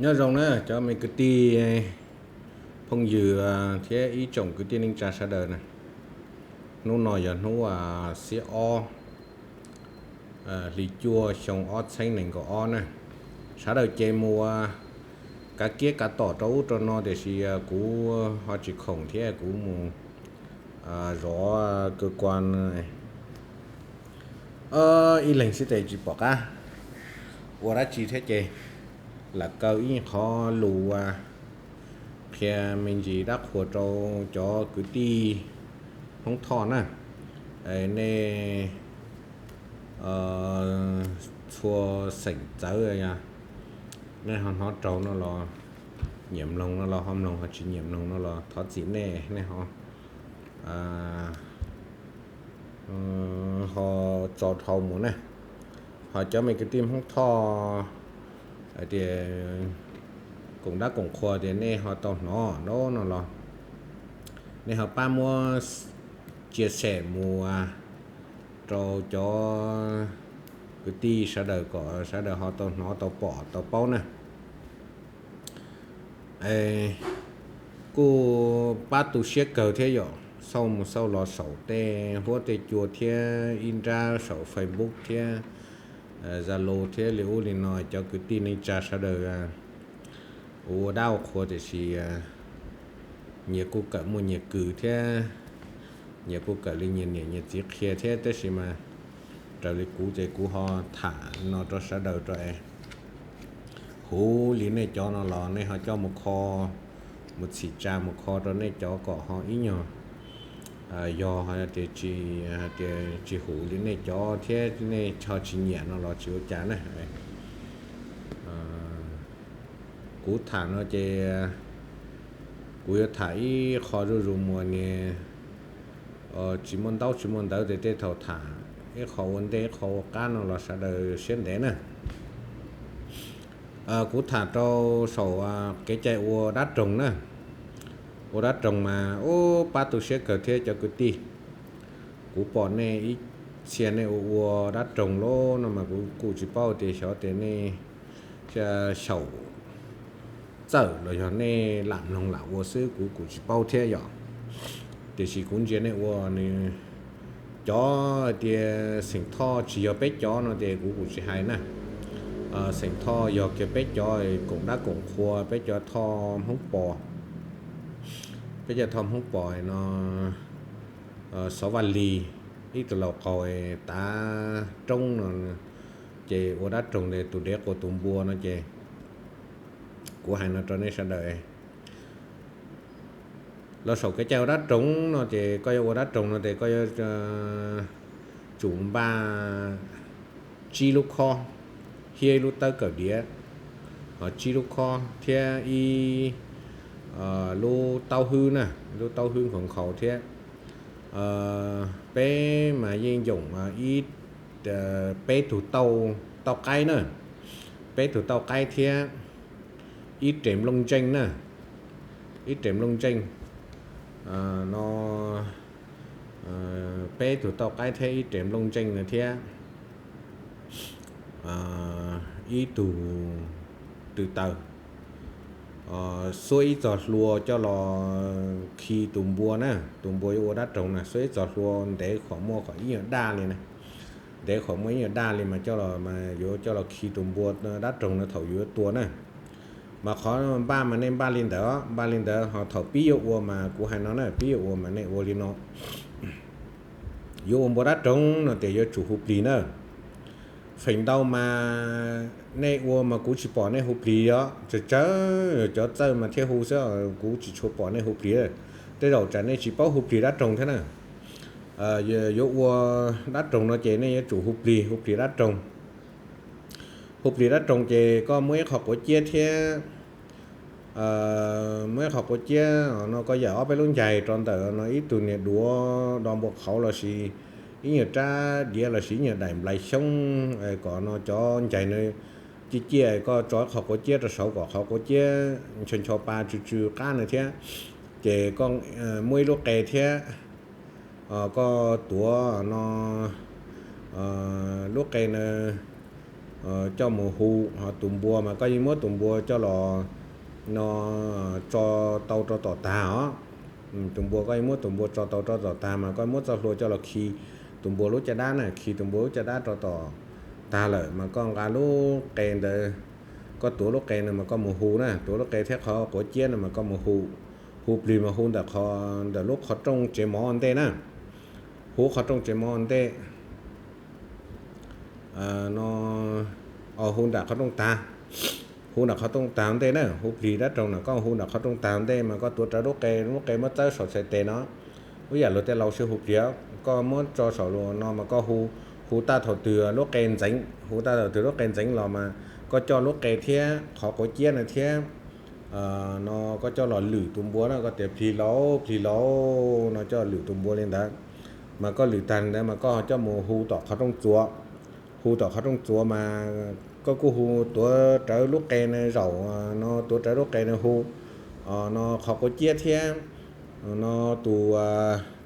Nyob zoo na cov me kwv tij phooj ywg thiab ib tsoom kwv tij neej tsa sawv daws na. Hnub no yog hnub xiab ob, hli cuaj xyoo ob txheeb nees nkaum ob na. Sawv daws ces mus kav kiab kav tom rau ub rau no tiam sis kuv ho tsis khoom thiab kuv mus zov kawg kuas ib leeg xwb tes tsis pom qab ua dab tsi thiab ces lam kaw ib qho lus qhia me ntsis dab qhuas rau cov kwv tij Hmoob Thoj na. Nej txhua xeem txawv, nej ho hnov raug no los nyiam mloog no los ho mloog, ho tsis nyiam mloog no los thov txim nej, nej ho ho tso dhau mus na. Ho cov me kwv tij Hmoob Thoj hais tias koom dab koom qhua tias nej ho tau hnov no los nej ho pab muab tsia xem mus rau cov kwv tij sawv daws kom sawv daws ho tau hnov tau pom tau paub na. Kuj pab tu siab kawg thiab yom, xauj mus xauj los saum tej huab tej cua thiab ib nrab saum Facebook thiab Zalo thiab li ub li no, cov kwv tij neej tsa sawv daws ua dab ua qhua tiam sis nyias kuj kawm muaj nyias kws thiab nyias kuj kawm li nyias niam nyias txiv qhia thiab, tab sis mas raws li kuv ces kuv ho tham no rau sawv daws rau es huv li nej cov no los nej ho coj mus kho, mus txhim tsa mus kho rau nej cov kom ho ib nyuag yog tias tsis, tias tsis huv li nej cov thiab nej ho tsis nyiam no los tsis ua cas na. Kuv tham no ces kuv yuav tham ib qho zuj zus mus ni, tsis muaj ntaub tsis muaj ntawv ces tej thaum tham ib qho ua ntej ib qho ua qab no los sawv daws siab ntev na. Kuv tham rau saum kev cai ua dab roog na. Ua dab roog mas ub pab tu siab kawg thiab cov kwv tij. Kuv pom nej ib txhia nej ua ua dab roog lawm no mas kuv kuj tsis paub tias xyov tias nej xyaum txawj los yog nej lam mloog lam ua xwb kuv kuj tsis paub thiab yom. Tiam sis kuv ntsia nej ua nws, cov hais tias xeem Thoj tsis yog peb cov no ces kuv kuj tsis hais na. Xeem Thoj yog kiag peb cov koom dab koom qhua, peb cov Thoj Hmoob Pos, peb cov Thoj Hmoob Pos no, Xov Vaj Lis, ib tug laus qaug tav roob no ces ua dab roog tus dev qua tus npua no ces kuv hais no rau nej sawv daws. Los saum kev cai ua dab roog no ces koj yuav ua dab roog no ces koj yuav tsum npaj tsib lub khob thiab ib lub tawb kawm diav, tsib lub khob thiab ib lub taub hwb na, lub taub hwb nkhaus nkhaus thiab peb mas yeej yoom ib peb tug tauj qaib na, peb tug tauj qaib thiab ib rev nplooj ntseej na, ib rev nplooj ntseej no, peb tug tauj qaib thiab ib rev nplooj ntseej no thiab ib tug tw taws, xuab ib txog hlua coj los khi tus npua na, tus npua yuav ua dab roog na, xuab ib txog hlua ntev qhov muaj qhov ib nyuag daj li na, ntev qhov muaj ib nyuag daj li mas coj los mas yuav coj los khi tus npua dab roog na thaum yuav tua na. Mas qhov npaj mas nej npaj li ntawd, npaj li ntawd ho thaum pib yuav ua mas kuv hais no na, pib yuav ua mas nej ua li no. Yuav ua npua dab roog no ces yuav tsum hu plig na. Feem ntau mas nej ua mas kuv tsis pom nej hu plig os, tsawg tsawg cov txawj mas thiaj hu xwb, kuv tsis tshua pom nej hu plig. Tej zaum tsam nej tsis paub hu plig dab roog thiab na. Yuav ua dab roog no ces nej yuav tsum hu plig, hu plig dab roog. Hu plig dab roog ces koj muab ib qho quav ciab thiab, muab ib qho quav ciab no koj yam ob peb lub ncaig rau ntawm no ib tug niag duav do npua qhauv lossis ib nyuag rab diav lossis ib nyuag daim nplais xyoob kom no cov ncaig no ciaj ciaj, koj tso ib qho quav ciab rau saud kom qhov quav ciab ncho ncho pa tsw tsw qab na thiab. Ces koj muab ib lub qe thiab, koj tuav no lub qe na coj mus hu. Ho tus npua mas koj yeej muab tus npua coj los no tso tau rau tom tag os. Tus npua koj yeej muab tus npua tso tau rau tom tag mas koj muab txoj hlua coj los khi tus npua lub caj dab na, khi tus npua lub caj dab rau tom tag lawm mas koj nqa lub qe ntawd, koj tuav lub qe no mas koj mus hu na, tuav lub qe thiab qhov quav ciab no mas koj mus hu. Hu plig mas hu ntawm qhov, ntawm lub qhov rooj tsev mov ntej na, hu qhov rooj tsev mov ntej no, hu nram qhov rooj tag, hu nram qhov rooj tag ntej na, hu plig dab roog na koj hu nram qhov rooj tag ntej mas koj tuav rawv lub qe, lub qe muab txawb saum txhais tes no. Ib yam luag tej laus sib hu plig, koj muab tso saum no mas koj hu, hu tag thaum twg lub qe ntxeev, hu tag thaum twg lub qe ntxeev los mas koj coj lub qe thiab qhov quav ciab no thiab no koj coj los lwm tus npua na, koj tias plig lauj, plig lauj no coj lwm tus npua li ntawd. Mas koj lwm tag li ntawd mas koj coj mus hu tom qhov rooj txuas, hu tom qhov rooj txuas mas koj kuj hu tuav rawv lub qe no zaum no, tuav rawv lub qe no hu no qhov quav ciab thiab no tus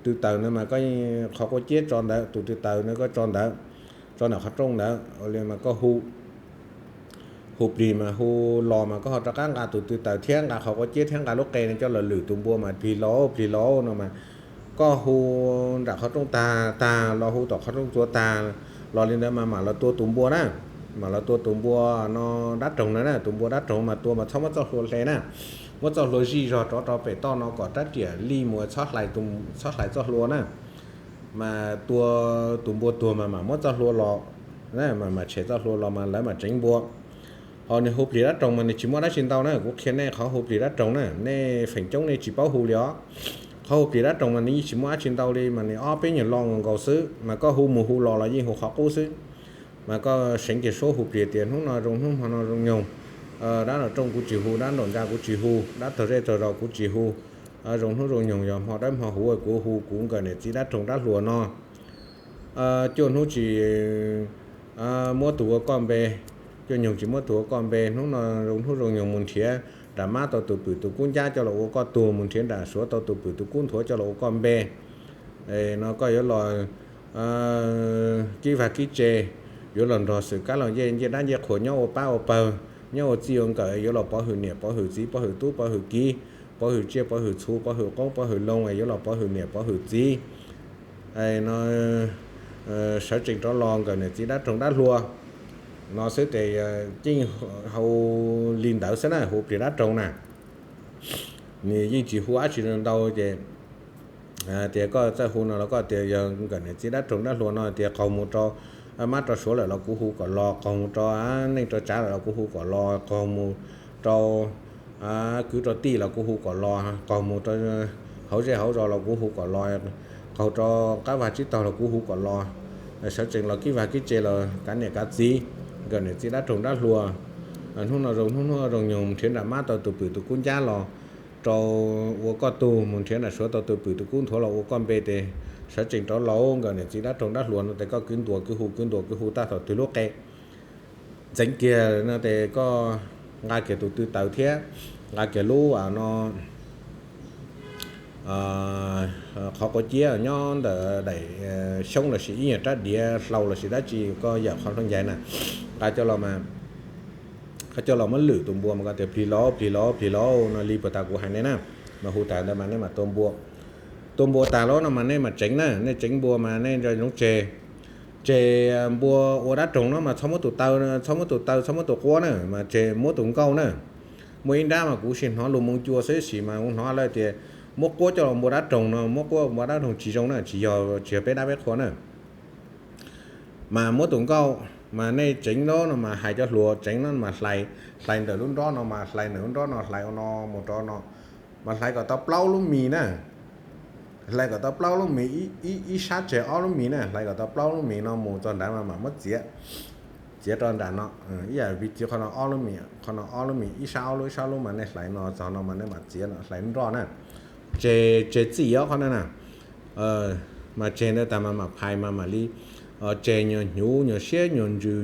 tw taws no mas koj, qhov quav ciab tso ntawd, tus tw taws no koj tso ntawd, tso ntawm qhov rooj ntawd li mas koj hu, hu plig mas hu los mas koj ho rov qab nqa tus tw taws thiab nqa qhov quav ciab thiab nqa lub qe no coj los lwm tus npua mas plig lauj, plig lauj no mas koj hu nram qhov rooj tag, tag los hu tom qhov rooj txuas tag los li ntawd mas mam los tua tus npua na, mam los tua tus npua no dab roog na, tus npua dab roog mas tua mas txhob muab txoj hlua hle na, muab txoj hlua zij zog rov rau pem toj no kom rab riam lij mus, txhob hlais txoj hlua na. Mas tua tus npua tuag mas mam muab txoj hlua los, mas mam tshem txoj hlua los mas lawv mam tseev npua. Ho nws hu plig dab roog mas nws tsis muaj dab tsi ntau na, kuv qhia nej qhov hu plig dab roog na, nej feem coob nej tsis paub hu li os. Qhov hu plig dab roog mas nws yeej tsis muaj dab tsi ntau li, mas nws ob peb nyuag lo nkaus xwb, mas koj hu mus hu los los yeej hu qhov qub xwb. Mas koj seev kiag suab hu plig tias hnub no zoo hnub, hmo no zoo nyoog, dab nraum rooj kuv tsis hu, dab nraum ntxa kuv tsis hu, dab tog zej tog zos kuv tsis hu, zoo hnub zoo nyoog yog hmo dawb hmo huv kuv hu kuv nkawm niam txiv dab roog dab hluas no. Cuaj hnub tsis muab tus ua koj npe, cuaj nyoog tsis muab tus ua koj npe, hnub no zoo hnub zoo nyoog mus nrhiav nram mab tau tus pwm tus kub ncab coj los ua koj tug, mus nrhiav nram suav tau tus pwm tus kub nthuav coj los ua koj npe. No koj yuav los kib vaj kib tse, yuav los nrog xwm kab los ncej, ncej dab ncej qhuas nyob ua pab ua pawg, nyob ua txij ua nkawm, yuav los pov hwm niam pov hwm txiv pov hwm tub pov hwm kiv, pov hwm tsiaj pov hwm txhu pov hwm qoob pov hwm loo, yuav los pov hwm niam pov hwm txiv. No sawv tsees rov los nkawm niam txiv dab roog dab hluas no xwb ces yeej hu li ntawd xwb na, hu plig dab roog na. Nws yeej tsis hu dab tsi ntau ces tias koj txawj hu no los koj tias yog nkawm niam txiv dab roog dab hluas no tias qaug mus rau mab rau suav lawm los kuv hu kom los, qaug mus rau neej rau tsav lawm los kuv hu kom los, qaug mus rau kwv rau tij los kuv hu kom los, qaug mus rau hauv zej hauv zos los kuv hu kom los, qaug rau qab vaj tsib taug los kuv hu kom los, sawv tsees los kib vaj kib tse los kav niam kav txiv, nkawm niam txiv dab roog dab hluas. Hnub no zoo hnub, hnub zoo nyoog nrhiav nram mab tau tus pwm tus kub ncab los rau ua koj tug, mus nrhiav nram suav tau tus pwm tus kub nthuav los ua koj npe ces sawv tsees rov los nkawm niam txiv dab roog dab hluas no ces koj kwv ntuas kwv hu kwv ntuas kwv hu tag thaum twg lub qe ntxeev kiag no ces koj nqa kiag tus tw taws thiab nqa kiag lub no qhov quav ciab nyob ntawm daim xyoob lossis ib nyuag rab diav hlau lossis dab tsi koj yawm qhov hlob ncaig na, nqa coj los mas, koj coj los muab lwm tus npua mas koj tias plig lauj plig lauj plig lauj no li puag ta kuv hais nej na. Mas hu tag ntawd mas nej mam tua npua. Tua npua tag lawm no mas nej mam tseev na, nej tseev npua mas nej nco ntsoov tseg, tseg npua ua dab roog no mas txhob muab tus taw, txhob muab tus taw, txhob muab tus quab na, mas tseg muab tus nkauj na. Muaj ib nrab mas kuv sim hnov lus moo cua xwb sim mas kuv hnov lawv tias muab quab coj los npua dab roog no, muab quab npua dab roog tsis zoo na, tsis yog, tsis yog peb dab peb qhua na. Mas muab tus nkauj, mas nej tseev no mas hais cov hluas tseev no mas hlais, hlais ntawm lub nrob no mas hlais ntawm lub nrob no hlais ua no mus rau no, mas hlais kom tau plaub lub mis na, hlais kom tau plaub lub mis, ib sab tseg ob lub mis na, hlais kom tau plaub lub mis no mus txog nrad mas mam muab txiav, txiav rau nram no, ib yam li txiav qhov no ob lub mis, qhov no ob lub mis, ib sab ob lub ib sab lub mas nej hlais no txog no mas nej mam txiav no hlais nroj na. Tseg, tseg txij ob qhov no na. Mas tseg ntawd tag mas mam phais mas mam li tseg nyuag hnyuv nyuag siab nyuag ntsws,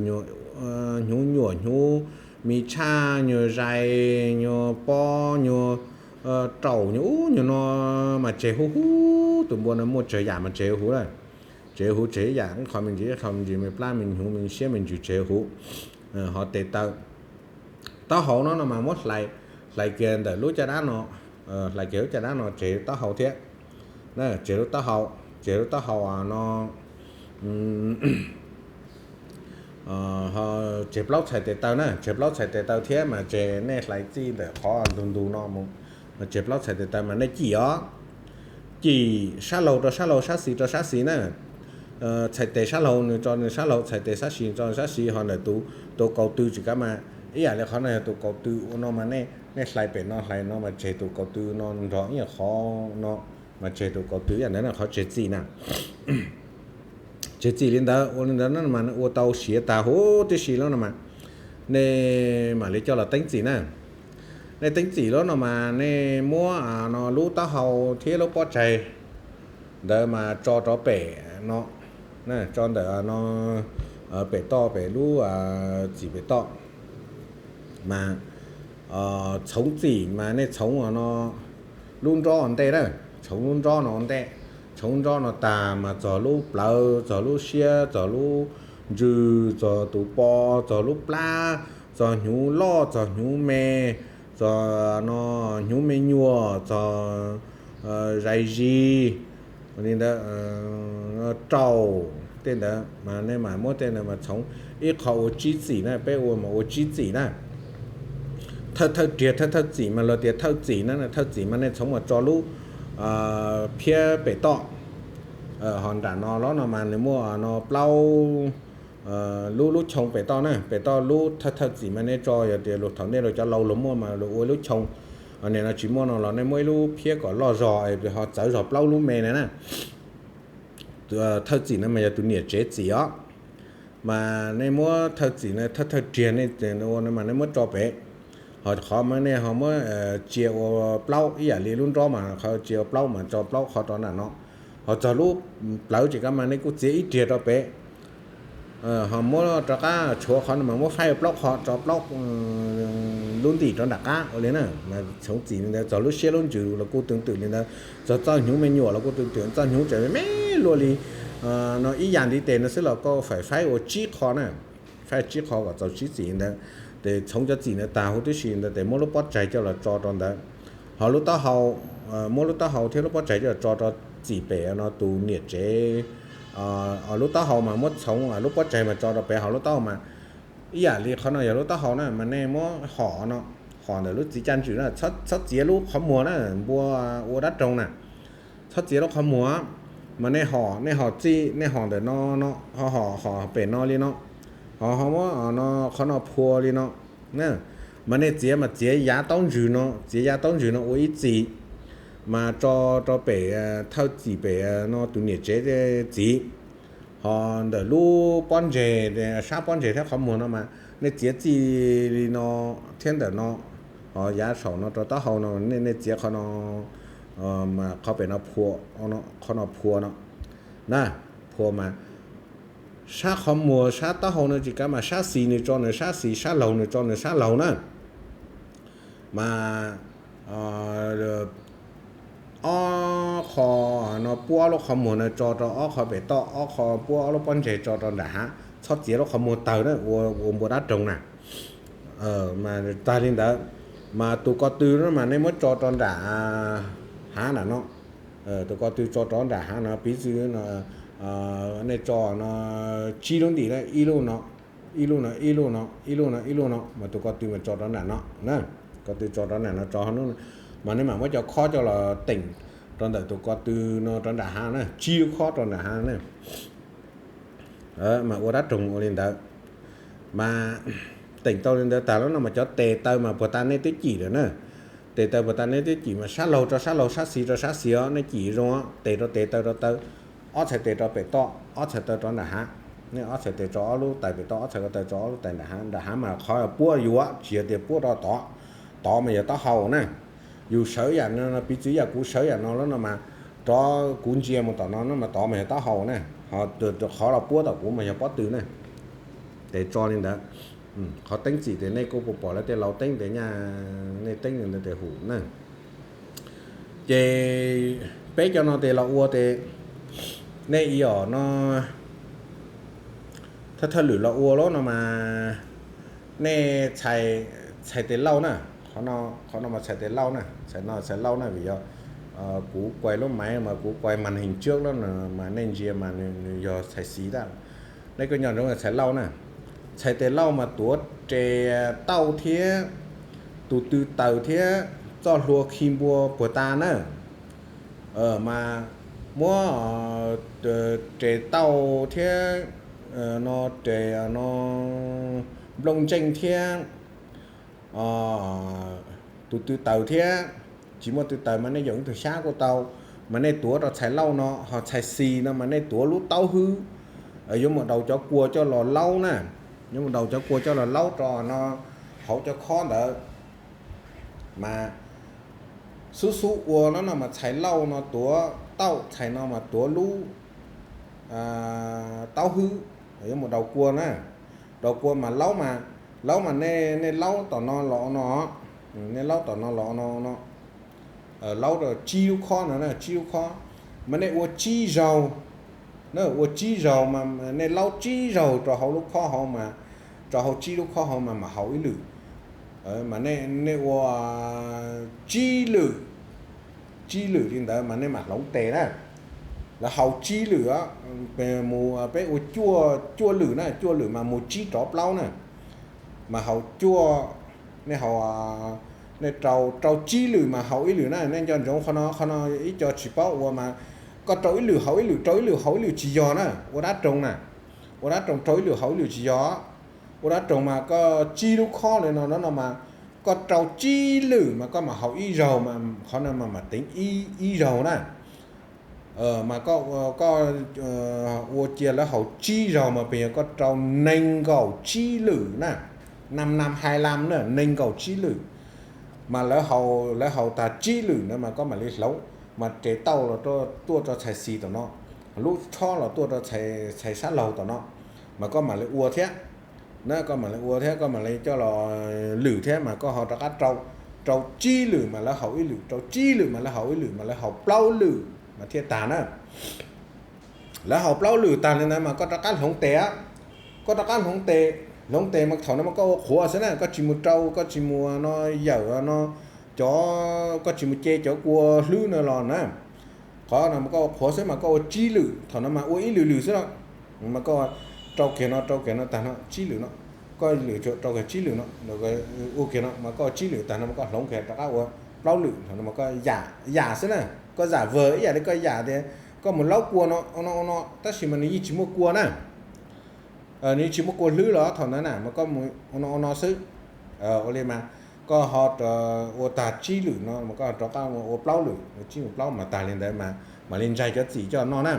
hnyuv nyuam hnyuv, me tshaj nyuag zais, nyuag pob nyuag raum nyuag ub nyuag no, mas tseg huv huv, tus npua no muaj tsawg yam mas tseg huv huv lawm. Tseg huv tseg ib yam, ib qho me ntsis ib qho me ntsis, me plab me hnyuv me siab me ntsws tseg huv huv. Ho tes taw, taub hau no no mas muab hlais, hlais kiag ntawm lub caj dab no, hlais kiag lub caj dab no tseg taub hau thiab, tseg lub taub hau, tseg lub taub hau no, tseg plaub txhais tes taw na, tseg plaub txhais tes taw thiab mas tseg nej hlais txij ntawm qhov ntug ntug no mus, tseg plaub txhais tes taw mas nej cim os, cim sab laug rau sab laug, sab xis rau sab xis na. Txhais tes sab laug nws tso nws sab laug, txhais tes sab xis tso sab xis, ho ntawm tus kaus tw tsis kav mas ib yam li qhov no yog tus kaus tw ua no mas nej hlais pem no hlais no mas tseg tus kaus tw no nrog ib yam qhov no, mas tseg tus kaus tw ib yam ntawd na, qhov tseg txim na. Tseg txim li ntawd, ua li ntawd no mas ua tau siav tag huv tib si lawm no mas nej mam li coj los teeb txim na. Nej teeb txim lawm no mas nej muab no lub taub hau thiab lub pob tsaig ntawd mas tso rau pem no, tso ntawm no pem toj, pem lub txim pem toj. Mas txhoov txim mas nej txhoov no lub nrob ua ntej na, txhoov lub nrob no ua ntej. Txhoov nrob no tag mas txog lub plawv, txog lub siab, txog lub ntsws, txog tus po, txog lub plab, txog hnyuv loj, txog hnyuv me, txog no hnyuv me nyuam, txog zais zis, li ntawd, rau, tej ntawd mas nej mam muab tej ntawd mas txhoov ib qho ua tsib txim na, peb ua mas ua tsib txim na. Thawj thawj riag thawj thawj txim mas luag tias thawj txim na, thawj txim mas nej txhoov mas tso lub phiab pem toj, ho nram no los no mas nws muaj no plaub lub, lub choo pem toj na, pem toj lub thawj thawj txim mas nej tso, yog tias luag thaum ntej luag cov laus luag muaj mas luag ua lub choo, nim no tsis muaj no los nej muab ib lub phiab kom loj zog ho txawv zog plaub lub me na na. Thawj txim no mas yog tus niam tsev txim os. Mas nej muab thawj txim no thawj thawj riag nej ua no mas nej muab tso pem, ho qhov mas nej ho muab cia ua plaub ib yam li lub nrob mas qhov cia ua plaub mas tso plaub qhov rau nram no, ho txog lub plawv tsis kav mas nej kuj txiav ib riag rau pem, ho muab rov qab tshuav qhov no mas muab faib ua plaub qho tso plaub lub ntim rau nram qab ua li na. Mas txhoov txim li ntawd, txog lub siab lub ntsws los kuj tương tự li ntawd, txog txoj hnyuv me nyuam los kuj tương tự, txoj hnyuv tseem me me luaj li no ib yam ntiv tes no xwb los koj faib faib ua tsib qho na, faib tsib qho kom txaus tsib txim li ntawd. Ces txhoov cov txim ntawd tag huv tib si ntawd ces muab lub pob tsaig coj los tso rau ntawd, ho lub taub hau, muab lub taub hau thiab lub pob tsaig coj los tso rau txim pem no tus niam tsev. Lub taub hau mas muab txhoov, lub pob tsaig mas tso rau pem, ho lub taub hau mas ib yam li qhov no yog lub taub hau na mas nej muab hom no, hom ntawm lub txiv caj ntswg na, txhob txiav lub qhov muag na, npua ua dab roog na. Txhob txiav lub qhov muag, mas nej hom, nej hom txij, nej hom ntawm no no, ho hom pem no li no, ho ho muab no qhov no phua li no. Mas nej txiav mas txiav yav taub ntswg no, txiav yav taub ntswg no ua ib txim, mas tso rau pem thawj txim pem no tus niam tsev txim. Ho ntawm lub pob ntseg, sab pob ntseg thiab qhov muag no mas nej txiav txij li no thiab ntawm no, ho yav saum no rau taub hau no nej, nej txiav qhov no, mas qhov pem no phua, qhov no phua no na, phua mas sab qhov muag sab taub hau no tsis kav mas sab xis nws tso nws sab xis, sab laug nws tso nws sab laug na. Mas ob qho no puab ob lub qhov muag no tso rau ob qho pem toj, ob qho puab ob lub pob ntseg tso rau nram hav, txhob txiav lub qhov muag tawg na, ua npua dab roog na. Mas tag li ntawd, mas tus ko tw no mas nej muab tso rau nram hav nram no. Tus ko tw tso rau nram hav no, piv txwv no nej tso no tsib lub ntim na, ib lub no, ib lub no, ib lub no, ib lub no, ib lub no, mas tus ko tw mas tso rau nram no na. Ko tw tso rau nram no tso, mas nej mam muab cov khob coj los teem rau ntawm tus ko tw no rau nram hav na, tsib lub khob rau nram hav na. Mas ua dab roog ua li ntawd. Mas teem tau li ntawd tag lawm no mas cov tes taw mas puag ta nej twb cim lawm na. Tes taw puag ta nej twb cim mas sab laug rau sab laug, sab xis rau sab xis os, nej cim zoo, tes rau tes taw rau taw, ob txhais tes rau pem toj, ob txhais taw rau nram hav. Nej ob txhais tes tso ob lub tais pem toj, ob txhais ko taw tso ob lub tais nram hav. Nram hav mas qhov puab yuav tsis yog tias puab rau tod, tod mas yog taub hau na. Yus sawv yam no, piv txwv yam kuv sawv yam no lawm no mas, rov kuv ntsia mus tom no no mas tod mas yog taub hau na, ho qhov los puab tom kuv mas yog pob tw na. Tes tso li ntawd. Qhov teeb txim tes nej kuj puas pom lawv tej laus teeb tes nyaj, nej teeb li ntawd tes hum na. Ces peb cov no tes los ua tes nej ib yam no thawj thawj lwm los ua lawm no mas, nej txhais tes lauj na, qhov no mas txhais tes lauj na, txhais no txhais lauj na, vim yog kuv quay lub maiv mas kuv quay màn hình trước lawm mas nej ntsia mas nws yog txhais xis tag. Nej kuj nco ntsoov txhais lauj na, txhais tes lauj mas tuav res tauj thiab tus tw taws thiab txoj hlua khi npua puag ta na. Mas muab res tauj thiab no res no nplooj ntseej thiab tus tw taws thiab, tsis muaj tw taws mas nej yoom ib tug xyab kuj tau, mas nej tuav rau txhais lauj no, ho txhais xis no mas nej tuav lub taub hwb, yuav mus daus cov kua coj los laub na, yuav mus daus cov kua coj los laub rau no hauv cov khob ntawd. Mas xub xub ua no no mas txhais lauj no tuav tauj, txhais no mas tuav lub taub hwb, yuav mus daus kua na. Daus kua mas laub mas, laub mas nej laub tom no los no, nej laub tom no los no no, laub rau tsib lub khob no na, tsib lub khob, mas nej ua tsib zaug, ua tsib zaug mas nej laub tsib zaug rau hauv lub khob hauv mas, rau hauv tsib lub khob hauv mas mam haus ib lwm. Mas nej ua tsib lwm, tsib lwm li ntawd mas nej mam hloov tes na. Lawv haus tsib lwm, mus peb ua cuaj lwm na, cuaj lwm mas mus tsib rov plaub na, mas haus cuaj, nej haus, nej rau, rau tsib lwm mas haus ib lwm na. Nej nco ntsoov qhov no, qhov no ib co tsis paub ua mas koj rau ib lwm haus ib lwm, rau ib lwm haus ib lwm tsis yog na, ua dab roog na, ua dab roog rau ib lwm haus ib lwm tsis yog. Ua dab roog mas koj tsib lub khob li no no no mas koj rau tsib lwm mas koj mam haus ib zaug mas qhov no mas mam teev ib zaug na. Mas koj ua cia lawv haus tsib zaug mas pes yog koj rau nees nkaum tsib lwm na, nam nam hais lam na, nees nkaum tsib lwm. Mas lawv haus, lawv haus tag tsib lwm na mas koj mam li hloov, mas res tauj los tuaj rau txhais xis tom no, lub tshob los tuaj rau txhais sab laug tom no, mas koj mam li ua thiab na, koj mam li ua thiab, koj mam li coj los lwm thiab mas koj ho rov qab rau, rau tsib lwm mas lawv haus ib lwm, rau tsib lwm mas lawv haus ib lwm, mas lawv haus plaub lwm mas thiaj tag na. Lawv haus plaub lwm tag li ntawd mas koj rov qab hloov tes, koj rov qab hloov tes, hloov tes mas thaum no mas koj ua qhuav xwb na, koj tsis mus rau, koj tsis mus no yawm no, cov, koj tsis mus ce cov kua hlwb no los na. Qhov no mas koj ua qhuav xwb mas koj ua tsib lwm, thaum no mas ua ib lwm lwm xwb no, mas koj rau kiag no, rau kiag no tag no tsib lwm no, koj lwm rau kiag tsib lwm no, ua kiag no mas koj tsib lwm tag no mas koj hloov kiag rov qab ua plaub lwm, thaum no mas koj yam, yam xwb na, koj zam vawg ib yam li koj yam tias koj mus laub kua no no no, tab sis mas nws yeej tsis muaj kua na. Nws yeej tsis muaj kua hlwb los thaum ntawd na mas koj mus ua no ua no xwb. Ua li mas koj ho ua tag tsib lwm no mas koj rov qab ua plaub lwm, tsib mus plaub mas tag li ntawd mas mam li ntsaig cov txim coj noj na.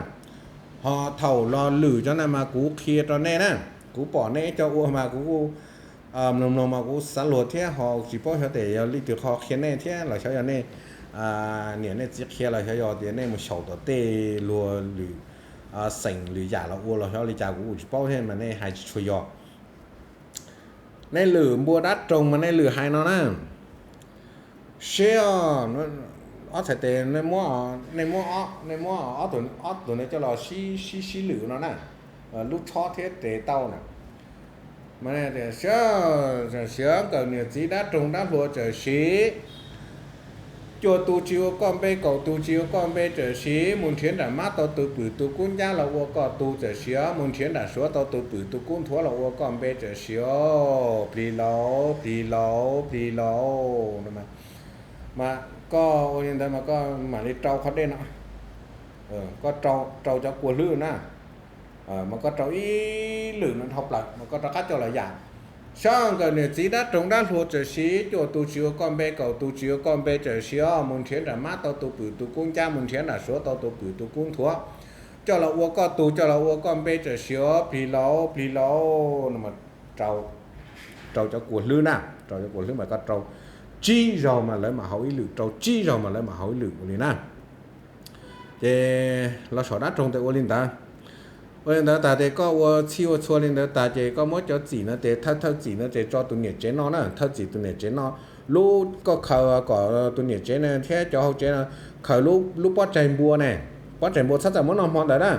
Ho thaum los lwm cov na mas kuv qhia rau nej na, kuv pom nej cov ua mas kuv kuj mloog mloog mas kuv xav luag thiab ho tsis paub xyov tes yog leej twg qhov qhia nej thiab los xyov yog nej niam nej txiv qhia los xyov yog tias nej mus xyaum tom tej luag lwm xeem lwm yam los ua los xyov li cas kuv kuj tsis paub thiab mas nej hais tsis tshua yog. Nej lwm npua dab roog mas nej lwm hais no na. Sib, ob txhais tes nej muab, nej muab, nej muab ob tug ntawd coj los sib sib sib lwm no na, lub tshob thiab tes tau na. Siav, siav nkawm niam txiv dab roog dab hluas tsawm siv, cuaj tus tsis ua koj npe, kaum tus tsis ua koj npe tsawm siv, mus nrhiav nram mab tau tus pwm tus kub ncab los ua koj tus tsawm siv, mus nrhiav nram suav tau tus pwm tus kub nthuav los ua koj npe tsawm siv. Plig laus, plig laus, plig laus. Mas koj ua li ntawd mas koj mam li rau qhov dej no, koj rau cov kua hlwb na. Mas koj rau ib lwm no dhau plaws mas koj rov qab coj los yam. Sab nkawm niam txiv dab roog dab hluas tsawm siv, cuaj tus tsis ua koj npe, kaum tus tsis ua koj npe tsawm siv, mus nrhiav nram mab tau tus pwm tus kub ncab, mus nrhiav nram suav tau tus pwm tus kub nthuav, coj los ua koj tus, coj los ua koj npe tsawm siv, plig laus, plig laus. Rau cov kua hlwb na, rau cov kua hlwb mas koj rau tsib zaug mas lawv mam haus ib lwm, rau tsib zaug mas lawv mam haus ib lwm ua li na. Ces los saum dab roog tes ua li ntawd. Ua li ntawd tas tes koj ua txhij ua txhua li ntawd tas ces koj muab cov txim no tes thawj thawj txim no tes tso tus niam tsev noj na, thawj txim tus niam tsev noj. Lub koj khaws kom tus niam tsev thiab cov hauv tsev no khaws lub pob tsaig npua ne, pob tsaig npua txhob txawm muab noj hmo ntawd na.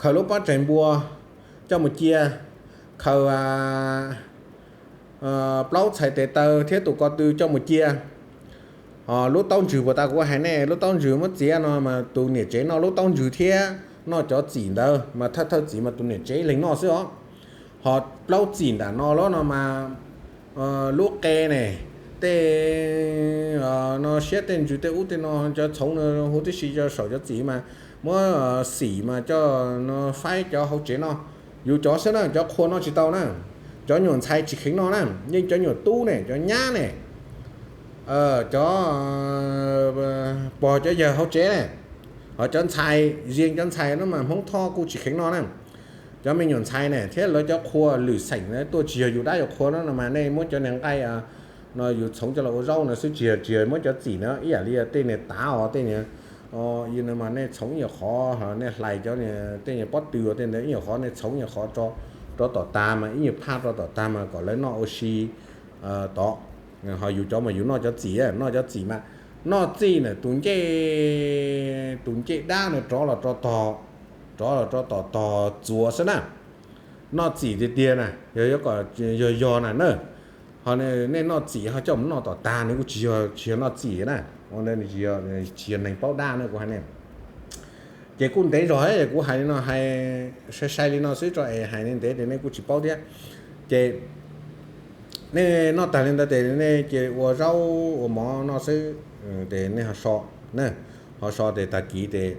Khaws lub pob tsaig npua coj mus cia, khaws plaub txhais tes taw thiab tus ko tw coj mus cia. Lub taub ntswg puas tas kuv hais nej, lub taub ntswg muab txiav no mas tus niam tsev noj lub taub ntswg thiab noj cov txim ntawd mas thawj thawj txim mas tus niam tsev leeg noj xwb os. Ho plaub txim nram no los no mas lub qe ne, tej no siab tej ntsws tej ub tej no cov txhoov no huv tib si cov saum cov txim mas muab xim mas coj no faib cov hauv tsev no. Yus cov xwb na, cov qhua noj tsis tau na. Cov nyuam ntxhais tsis kheev noj na, yeej cov nyuam tub ne, cov nyab ne, cov pog cov yawg hauv tsev ne, ho cov ntxhais, zias cov ntxhais no mas Hmoob Thoj kuj tsis kheev noj na. Cov me nyuam ntxhais ne thiab lawv cov qhua lwm xeem tuaj tsis yog yus dab yus qhua no no mas nej muab cov niag nqaij no yus txhoov coj los ua zaub no xwb, tsis yog, tsis yog muab cov txim na, ib yam li tej niag tav os tej niag no mas nej txhoov ib nyuag qhov, nej hlais cov tej niag pob tw tej ntawd ib nyuag qhov, nej txhoov ib nyuag qhov rau tom tag mas ib nyuag phaj rau tom tag mas kom lawv noj ua si tod. Ho yus cov mas yus noj cov txim, noj cov txim mas noj txim na tus ncej, tus ncej dab no rov los rau tog, rov los rau tom tog txuas xwb na. Noj txim tiag tiag na, yog, yog yog na na. Ho nej noj txim ho coj mus noj tom tag nws kuj tsis yog, tsis yog noj txim na. Ua ntawd tsis yog, tsis yog neeg paub dab na kuv hais nej. Ces kuj ntev zog, kuv hais li no, hais sai sai li no xwb tso es hais ntev ntev ces nej kuj tsis paub thiab. Ces nej noj tag li ntawd ces nej cia ua zaub ua mov noj xwb, ces nej ho so, ho so ces tag kis ces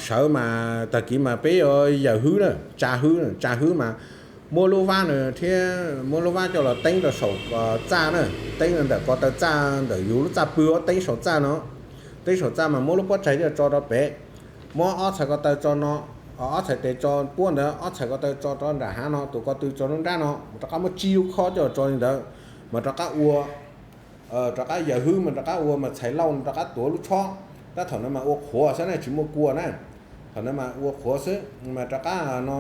sawv mas tag kis mas peb yuav yawm hwb na, tsa hwb, tsa hwb mas muab lub vab na thiab muab lub vab coj los teeb rau saum txaj na, teeb ntawm ko taw txaj ntawm yus lub txaj pw teeb saum txaj no, teeb saum txaj mas muab lub pob tsaig coj tso rau pem, muab ob txhais ko taw tso no, ob txhais tes tso puab ntawd, ob txhais ko taw tso rau nram hav no, tus ko tw tso nruab nrab no, rov qab muab tsib lub khob coj tso li ntawd, mas rov qab ua, rov qab yawm hwb mas rov qab ua mas txhais lauj no rov qab tuav lub tshob, tab thaum no mas ua qhuav xwb na tsis muaj kua na, thaum no mas ua qhuav xwb mas rov qab no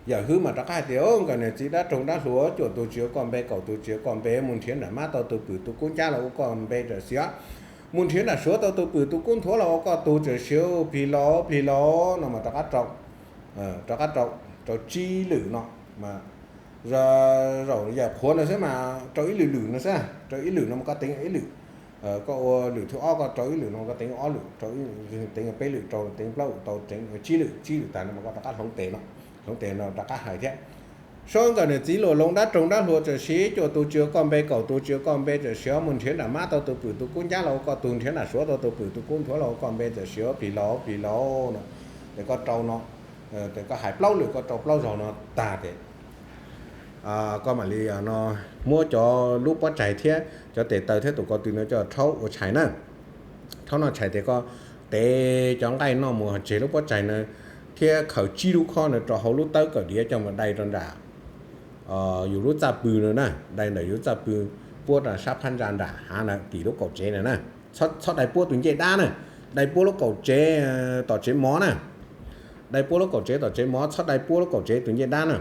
yawm hwb mas rov qab hais tias, nkawm niam txiv dab roog dab hluas, cuaj tus tsis yuav koj npe, kaum tus tsis yuav koj npe, mus nrhiav nram mab tau tus pwm tus kub ncab los ua koj npe tam sim, mus nrhiav nram suav tau tus pwm tus kub nthuav los ua koj tug tam sim, plig los plig los no mas rov qab rau, rov qab rau, rau tsib lwm no mas, zaum yawm qhuav no xwb mas rau ib lwm lwm no xwb, rau ib lwm no mas koj teev ib lwm, koj ua lwm thib ob koj rau ib lwm no koj teev ob lwm, teev peb lwm, rau teev plaub lwm, tau tsib lwm, tsib lwm tag no mas koj rov qab hloov tes no, hloov tes no rov qab hais thiab, sab nkawm niam txiv luam loos dab roog dab hluas tam sim, cuaj tus tsis yuav koj npe, kaum tus tsis yuav koj npe tam sim, mus nrhiav nram mab tau tus pwm tus kub ncab los ua koj tug, nrhiav nram suav tau tus pwm tus kub nthuav los ua koj npe tam sim, plig los plig los no, ces koj rau no, ces koj hais plaub lwm koj rau plaub zaug no tag ces koj mam li no muab cov lub pob tsaig thiab cov tes taw thiab tus ko tw no coj rhaub ua tshais na. Rhaub noj tshais ces koj tev cov nqaij noj mus tseg lub pob tsaig na, thiab khaws tsib lub khob no rau hauv lub tawb kawm diav coj mus dai rau nram yus lub txaj pw no na, dai ntawm yus lub txaj pw puab rau sab phab ntsa nram hav na tim lub kaum tsev na na. Txhob dai puab tus ncej dab na, dai puab lub kaum tsev tom tsev mov na. Dai puab lub kaum tsev tom tsev mov, txhob dai puab lub kaum tsev tus ncej dab na.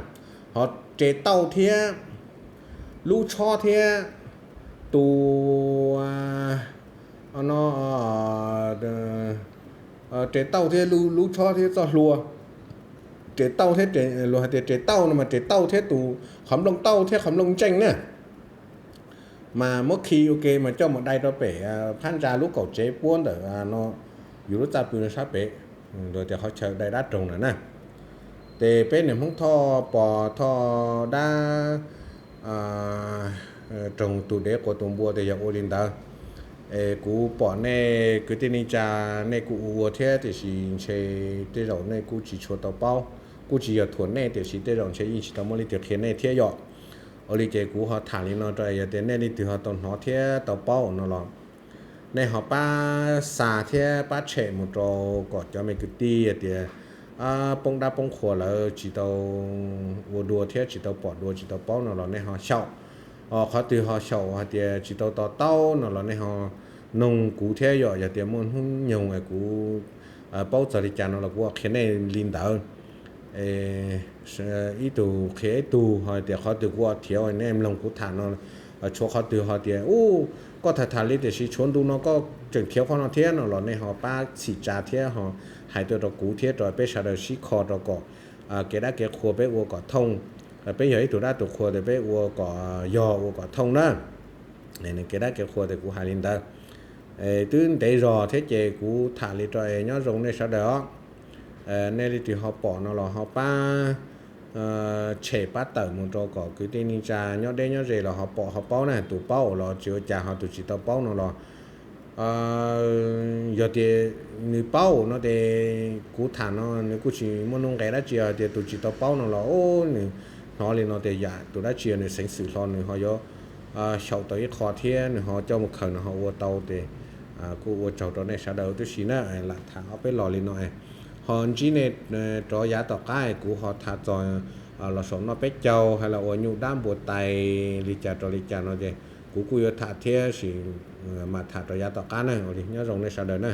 Ho res tauj thiab lub tshob thiab tus no, res tauj thiab lub tshob thiab txoj hlua, res tauj thiab, luag hais tias res tauj no mas res tauj thiab tus qhov nplooj tauj thiab qhov nplooj ntseej na, mas muab khi ua ke mas coj mus dai rau pem phab ntsa lub kaum tsev puab ntawm no, yus lub txaj pw no sab pem, luag tias qhov chaw dai dab roog na na. Ces peb niag Hmoob Thoj pos Thoj dab roog tus dev quas tus npua tias yog ua li ntawd. Es kuv pom nej kwv tij neej tsa nej kuj ua ua thiab, tiam sis ntshe tej zaum nej kuj tsis tshua tau paub, kuj tsis yog thuam nej, tiam sis tej zaum ntshe yeej tsis tau muaj leej twg qhia nej thiab yom. Ua li ces kuv ho tham li no rau yog tias nej leej twg ho tau hnov thiab tau paub no los nej ho pab xa thiab pab tshem mus rau kom cov me kwv tij hais tias poob dab poob qhua lawv tsis tau ua dua thiab tsis tau pom dua tsis tau paub no los nej ho xyaum. Qhov twg ho xyaum hais tias tsis tau to taub no los nej ho noog kuv thiab yom, yog tias muaj hnub nyoog kuv paub txog li cas no los kuv qhia nej li ntawd. Ib tug qhia ib tug, ho tias qhov twg kuv ua thiav nej mloog kuv tham no, tshuav qhov twg ho tias u, koj tham tham li tiam sis tshuav ntu no koj tseem khiav qhov no thiab no los nej ho pab txhim tsa thiab ho hais tuaj rau kuv thiab rau peb sawv daws sib kho rau kom kev dab kev qhua peb ua kom thooj, Peb yog ib tug dab tug qhua tes peb ua kom yog ua kom thooj na. Nws kev dab kev qhua tes kuv hais li ntawd. Twb ntev zog thiab ces kuv tham li rau es nyob zoo nej sawv daws os. Nej leej twg ho pom no los ho pab tshem pab tawm mus rau kom kwv tij neej tsa nyob deb nyob ze los ho pom ho paub na, tus paub los tsis ua cas, ho tus tsis tau paub no los yog tias nws paub no tes kuv tham no nws kuj tsis muaj nuj nqes dab tsi, hos tias tus tsis tau paub no los nws hnov li no tes yam tus dab tsi nws xeev xwm hlo nws ho yuav xyaum tau ib qho thiab nws ho coj mus khaws no ho ua tau tes kuj ua tsaug rau nej sawv daws tib si na. Lam tham ob peb los li no, ho ntsib nej rov yav tom qab kuv ho tham txog los saum noj peb caug hais los ua nyuj dab npua tais li cas rau li cas no ces kuv kuj yuav tham thiab sis mas tham rau yav tom qab na. Ua li nyob zoo nej sawv daws na.